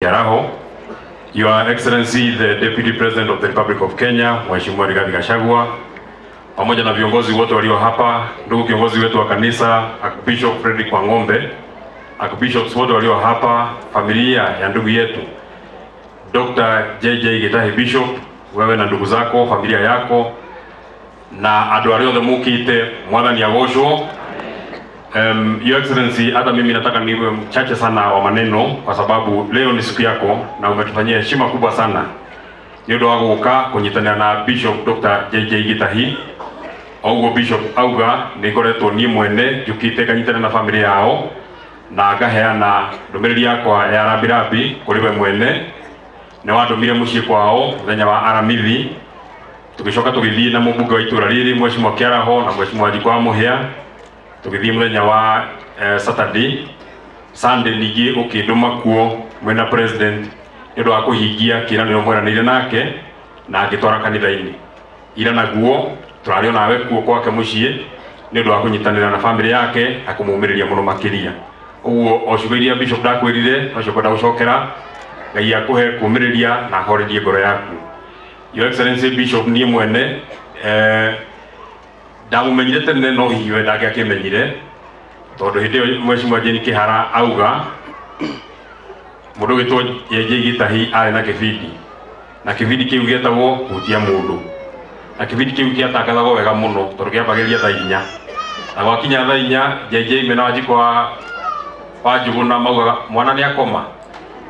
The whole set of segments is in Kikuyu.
Kiaraho, Your Excellency the Deputy President of the Republic of Kenya, Mheshimiwa Rigathi Gachagua, pamoja na viongozi wote walio hapa, ndugu kiongozi wetu wa kanisa Archbishop Frederick Wang'ombe, Archbishops wote walio hapa, familia ya ndugu yetu Dr. JJ Gitahi Bishop, wewe na ndugu zako, familia yako na andu aria othe mukite, mwathani agocwo. Your Excellency, hata mimi nataka niwe mchache sana wa maneno kwa sababu leo ni siku yako na umetufanyia heshima kubwa sana ni undu wa guka kunyitanira na Bishop Dr. JJ Gitahi. Oguo Bishop auga ni ngoretwo nie mwene njukite nganyitanira na family yao na ngaheana ndumiriri yakwa ya rambirambi kuri we mwene. Ni wandumire mucii kwao muthenya wa Aramithi, tugicoka tugithii na mũmbunge wa itũra rĩrĩ Mheshimiwa Kiaraho na Mheshimiwa Wanjikũ wa Mũhĩa, tugithii muthenya wa Saturday. Sunday ningĩ ũkĩndũma kuo mwena president nĩ ũndũ wa kũhingia kĩĩranĩro mweranĩire nake na ngĩtwara kanitha-inĩ. Ira naguo tũrarĩ onawe kuo gwake mũciĩ nĩ ũndũ wa kũnyitanĩra na family yake na kũmũmĩrĩria mũno makĩria. Ũguo o ciugo iria Bishop ndakwĩrire nocio ngwenda gũcokera, Ngai akũhe kũmĩrĩria na ahorerie ngoro yaku. Your Excellency Bishop, niĩ mwene ndamũmenyire tene no hihi we ndangĩakĩmenyire tondũ hĩndĩ ĩyo Mheshimiwa Jane Kĩhara auga mũndũ ũgĩtwo JJ Gitahi arĩ na kĩbindi, na kĩbindi kĩu gĩetagwo Hutia Mũndũ, na kĩbindi kĩu gĩatangathagwo wega mũno tondũ kĩambagĩrĩria thaa inya, na gwakinya thaa inya JJ mena Wanjikũ wa Njũgũna maugaga mwana nĩ akoma,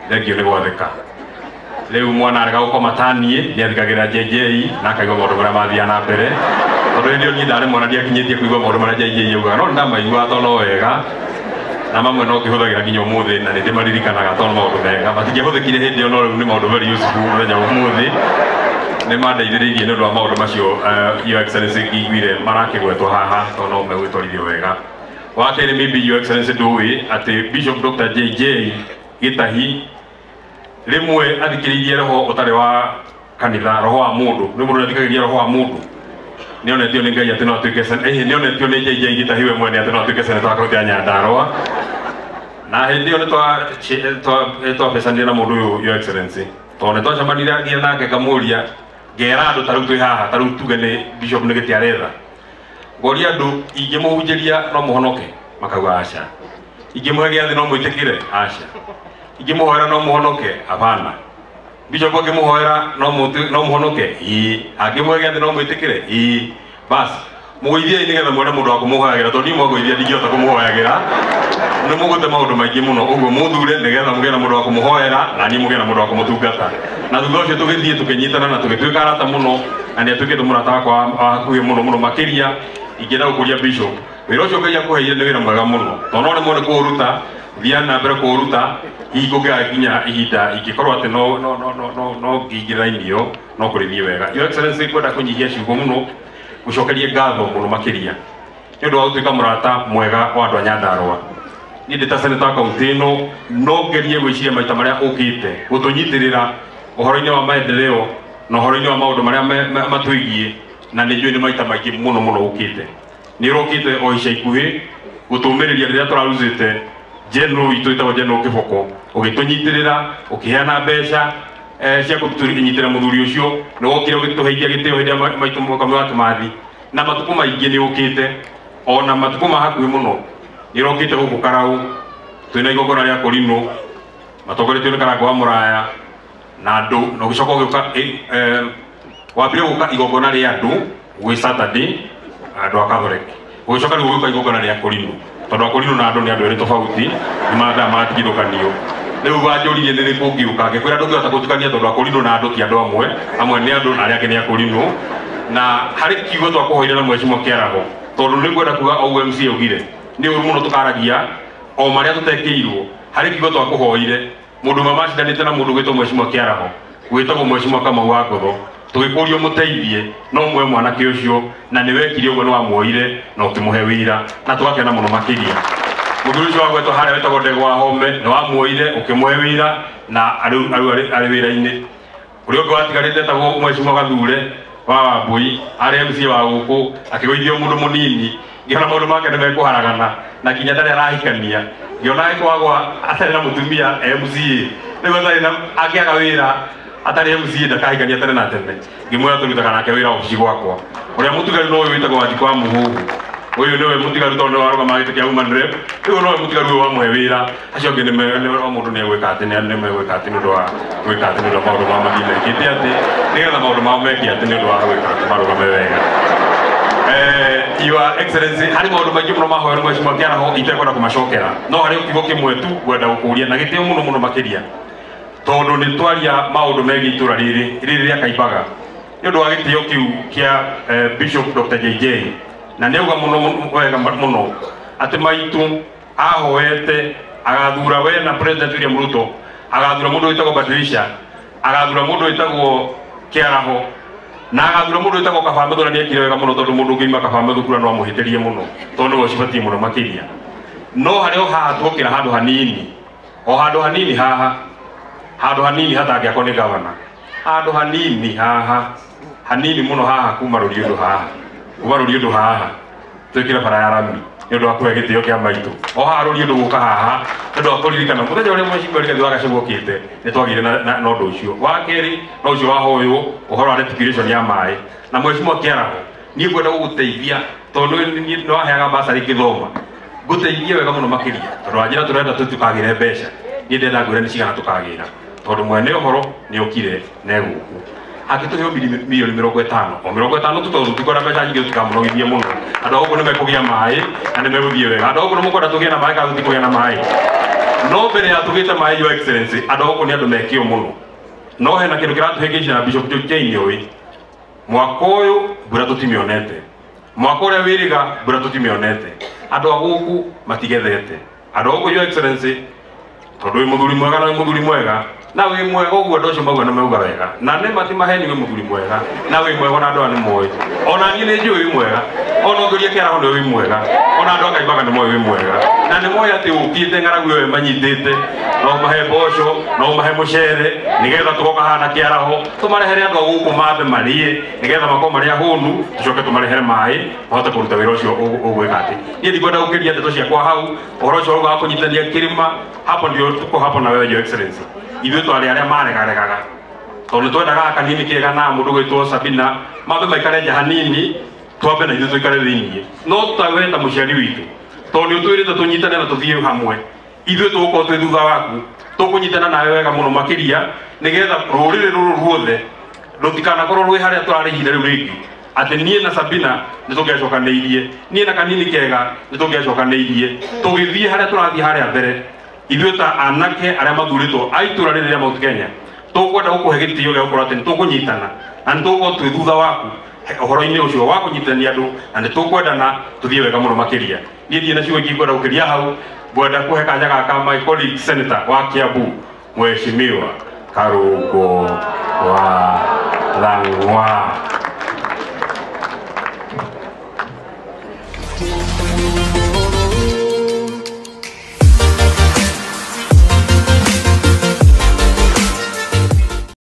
thengio nĩ gwathĩka. Rĩu mwana arega gũkoma ta niĩ nĩ athikagĩrĩra JJ na akaigua maũndũ marĩa mathiaga na mbere, tondũ hĩndĩ ĩyo niĩ ndarĩ mwana ndiakinyĩtie kũigua maũndũ marĩa JJ augaga, no nĩndamaiguaga tondũ no wega na mamwe no ngĩhũthagĩra nginya ũmũthĩ na nĩndĩmaririkanaga tondũ maũndũ mega matingĩahũthĩkire hĩndĩ ĩyo, no rĩu nĩ maũndũ very useful mũthenya wa ũmũthĩ. Nĩ mandeithĩrĩirie nĩ ũndũ wa maũndũ macio Your Excellency ngĩiguire marakĩgwetwo haha tondũ no megwĩtwarithio wega. Wa kerĩ, maybe Your Excellency ndũĩ atĩ Bishop Dr. JJ Gitahi rĩmwe athikĩrĩirie roho ũtarĩ wa kanitha, roho wa mũndũ. Nĩ mũndũ athikagĩrĩria roho wa mũndũ, nĩonetio nĩ Ngai atĩ no atuĩke nĩonetio nĩ JJ Gitahi we mwene atĩ no atuĩke seneta wa kaunti ya Nyandarua. Na hĩndĩ ĩyo nĩtwabecanire na mũndũ ũyũ Your Excellency, tondũ nĩtwacemanirie nake ngamũria ngera andũ ta rĩu twĩ haha, ta rĩu tuge nĩ Bishop nĩ gĩtĩ aretha, ngoria andũ ingĩmũhunjĩria no mũhonoke, makauga aca, ingĩmũhe gĩathĩ no mwĩtĩkĩre, aca, ingĩmũhoera no mũhonoke, hapana. Bishop angĩmũhoera no mũhonoke, ĩĩ, angĩmũhe gĩathĩ no mwĩtĩkĩre, ĩĩ. Bas mũgũithiei nĩgetha muone mũndũ wa kũmũhoyagĩra, tondũ niĩ mwagũithia ndingĩhota kũmũhoyagĩra, nĩ mũgũte maũndũ maingĩ mũno. Ũguo mũthure nĩgetha mũgĩe na mũndũ wa kũmũhoera na niĩ mũgĩe na mũndũ wa kũmũtungata. Na thutha ũcio tũgĩthiĩ tũkĩnyitana na tũgĩtuĩka arata mũno, na nĩ atuĩkĩte mũrata wakwa wa hakuhĩ mũno mũno makĩria. Ingĩenda gũkũria Bishop, wĩra ũcio Ngai akũheire nĩ wĩra mwega mũno, tondũ no rĩmwe nĩ kũũruta, thiaga na mbere kũũruta, hihi kũngĩaga nginya ihinda ingĩkorwo atĩ no no no no no no ngĩingĩra ĩyo no kũrĩthiĩ wega. Your Excellency, ngwenda kũnyihia ciugo mũno, gũcokerie ngatho mũno makĩria nĩ ũndũ wa gũtuĩka mũrata mwega wa andũ a Nyandarua. Niĩ ndĩ ta seneta wa kaunti ĩno no ngerie gwĩciria maita marĩa ũkĩte gũtũnyitĩrĩra ũhoro-inĩ wa maendeleo na ũhoro-inĩ wa maũndũ marĩa matwĩgiĩ, na nĩ njũĩ nĩ maita maingĩ mũno mũno ũkĩte. Nĩ ũrokĩte o ica ikuhĩ gũtũmĩrĩria rĩrĩa tũraruzĩte general witũ ĩtagwo General Kĩboko, ũgĩtũnyitĩrĩra, ũkĩheana mbeca cia kũnyitĩrĩra mũthuri ũcio, nĩ wokire ũgĩtũheithia gĩtĩo hĩndĩ ya maitũ mũkami wa Kĩmathi, na matukũ maingĩ nĩ ũkĩte, ona matukũ ma hakuhĩ mũno nĩ ũrokĩte gũkũ Karau twĩna igongona rĩa Kũrinũ matongoretio nĩ Karangũ wa Mũraya na andũ, na ũgĩcoka ũgĩũka, wambire gũka igongona rĩa andũ gwĩ Saturday andũ a Catholic, ũgĩcoka rĩu ũgĩũka igongona rĩa Kũrinũ, tondũ akũrinũ na andũ nĩ andũ erĩ tofauti, nĩ mathaa matigithũkanio. Rĩu wanjũririe nĩ rĩkũ ũngĩũka, ngĩkwĩra ndũngĩhota gũtukania tondũ akũrinũ na andũ ti andũ amwe, amwe nĩ andũ na arĩa angĩ nĩ akũrinũ. Na harĩ kiugo twakũhoire na Mheshimiwa Kĩaraho, tondũ nĩ ngwenda kuga o ũguo MC augire nĩ ũru mũno tũkaragia o marĩa tũtekĩirwo. Harĩ kiugo twakũhoire, mũndũ ũmwe macindanĩte na mũndũ ũgwĩtwo Mheshimiwa Kĩaraho, gwĩtagwo Mheshimiwa Kamau wa Ngotho, tũgĩkũria mũteithie no mwe mwanake ũcio, na nĩ wekire ũguo, nĩ wamuoire na ũkĩmũhe wĩra na tũgakena mũno makĩria. Mũthuri ũcio wagwetwo harĩa wetagwo Ndegwa wa Home, nĩ wamuoire ũkĩmũhe wĩra na arĩ wĩra-inĩ. Ũrĩa ũngĩ watigarĩte etagwo Mheshimiwa Gathure wa Wambui, arĩ MC wa gũkũ, akĩgũithio mũndũ mũnini, ngĩona maũndũ make nĩ mekũharagana na nginya ndarĩ arahikania, ngĩona agĩkwagwa atarĩ na mũtumia MCA, Nĩguo atarĩ na akĩaga wĩra atarĩ MCA ndakahikania tene na tene. Ngĩmwĩra tũrutaga nake wĩra obici gwakwa. Ũrĩa mũtigaru no ũyũ wĩtagwo Wanjikũ wa Mũhuhu. Ũyũ nĩwe mũtigaru tondũ nĩwe warũgama gĩtĩ kĩa woman rep. Rĩu nowe mũtigaru ũyũ wamũhe wĩra. Acio angĩ nĩ o mũndũ nĩegwĩka atĩ nĩmegwĩka atĩ nĩ ũndũ wa gwĩka atĩ nĩ ũndũ wa maũndũ mao mathiĩ mekĩte atĩ nĩgetha maũndũ mao meke atĩ nĩ ũndũ wa gwĩka atĩ marũgame wega. Your Excellency, harĩ maũndũ maingĩ mũno mahoerwo Mheshimiwa Kĩaraho itekwenda kũmacokera, no harĩ kiugo kĩmwe tu ngwenda gũkũria na gĩtĩo mũno mũno makĩria, tondũ nĩ twaria maũndũ megiĩ itũra rĩrĩ rĩrĩ rĩa Kaimbaga nĩ ũndũ wa gĩtĩo kĩu kĩa Bishop Dr. JJ, na nĩ auga mũno wega mũno atĩ maitũ ahoete agathura we na President William Ruto, agathura mũndũ wĩtagwo Badilisha, agathura mũndũ wĩtagwo Kĩaraho, na agathura mũndũ wĩtagwo Kaba na nĩekire wega mũno tondũ mũndũ ũngĩima Kaba kura no amũhĩtĩrie mũno tondũ nĩwe ũcibatiĩ mũno makĩria. No harĩ o haha tuokĩra handũ hanini, o handũ hanini haha, handũ hanini hatangĩakwo nĩ gavana, handũ hanini haha, hanini mũno haha kuma rũriũndũ haha, kuma rũriũndũ haha twĩkĩre bara ya rami nĩ ũndũ wa kũhe gĩtĩo kĩa maitũ. O haha rũriũndũ gũka haha nĩ ũndũ wa kũririkana mũthenya ũrĩa Mheshimiwa Rigathĩ wa Gachagua okĩte nĩ twagĩire na ũndũ ũcio. Wa kerĩ no ũcio wahoywo ũhoro wa reticulation ya maĩ, na Mheshimiwa Kĩaraho niĩ ngwenda gũgũteithia tondũ nĩ waheaga basarĩ ngĩthoma, ngũteithie wega mũno makĩria tondũ wanjĩra tũrenda tũtikagĩre mbeca, niĩ ndĩrenda ngwĩre nĩ cigana tũkagĩra tondũ mwene ũhoro nĩ okire na egũkũ angĩtũhe milioni 50 o 50 tu tondũ tũtikwenda mbeca nyingĩ tũtikamũnogithie mũno. Andũ a gũkũ nĩ mekũgĩa maĩ na nĩ megũthiĩ wega. Andũ a gũkũ nĩ mũkwenda tũgĩe na maĩ kana tũtikũgĩa na maĩ? No mbere ya tũgĩte maĩ, Your Excellency, andũ a gũkũ nĩ andũ mekĩo mũno, no hena kĩndũ kĩratũhĩngĩca na Bishop Jane ũĩ mwaka ũyũ mbura tũtimĩonete, mwaka ũrĩa wĩrĩga mbura tũtimĩonete, andũ a gũkũ matigethete. Andũ a gũkũ, Your Excellency, tondũ wĩ mũthuri mwega na wĩ mũthuri mwega na wĩ mwega ũguo andũ acio mauga nĩ mauga wega na nĩ mati maheni wĩ mũthuri mwega na wĩ mwega na andũ aya nĩ moĩ, ona niĩ nĩ njũĩ wĩ mwega, ona ũngĩũria Kĩaraho nĩ wĩ mwega, ona andũ a Kaimbaga nĩ moĩ wĩ mwega na nĩ moĩ atĩ ũkĩte ng'aragu ĩyo ĩmanyitĩte, no mahe mboco, no mahe mũcere nĩgetha tũgoka haha na Kĩaraho tũmarehere andũ a gũkũ mambe marĩe nĩgetha makorwo marĩ ahũnu, tũcoke tũmarehere maĩ mahote kũruta wĩra ũcio ũgwĩka atĩ. Niĩ ndikwenda gũkĩria ndeto ciakwa hau, ũhoro ũcio wa kũnyitithania kĩrĩma hapo ndio tuko hapo na wewe Your Excellency. Ithuĩ twarĩ arĩa maregaregaga tondũ nĩ twendaga kanini kega na mũndũ gwĩtwo Sabina mambe maikare nja hanini twambe na ithuĩ tũikare thĩiniĩ, no tawe ta mũciari witũ tondũ nĩ ũtwĩrĩte tũnyitane na tũthiĩ hamwe, ithuĩ tũgũkorwo twĩ thutha waku, tũkũnyitana nawe wega mũno makĩria nĩgetha rũrĩrĩ rũrũ ruothe rũtikanakorwo rwĩ harĩa tũrarĩ ihinda rĩu rĩngĩ atĩ niĩ na Sabina nĩ tũngĩacokanĩirie, niĩ na kanini kega nĩ tũngĩacokanĩirie tũgĩthiĩ harĩa tũrathiĩ harĩa mbere. Ithuĩ ta anake arĩa mathurĩtwo a itũra rĩrĩ rĩa Mount Kenya tũkwenda gũkũhe gĩtĩo gĩa gũkorwo atĩ nĩ tũkũnyitana na nĩ tũgũkorwo twĩ thutha waku ũhoro-inĩ ũcio wa kũnyitithania andũ na nĩ tũkwendana tũthiĩ wega mũno makĩria. Niĩ ndirĩ na ciugo ingĩ ngwenda gũkĩria hau, ngwenda kũhe kanya gaka my colleague senator wa Kiambu Mheshimiwa Karungo wa Thang'wa.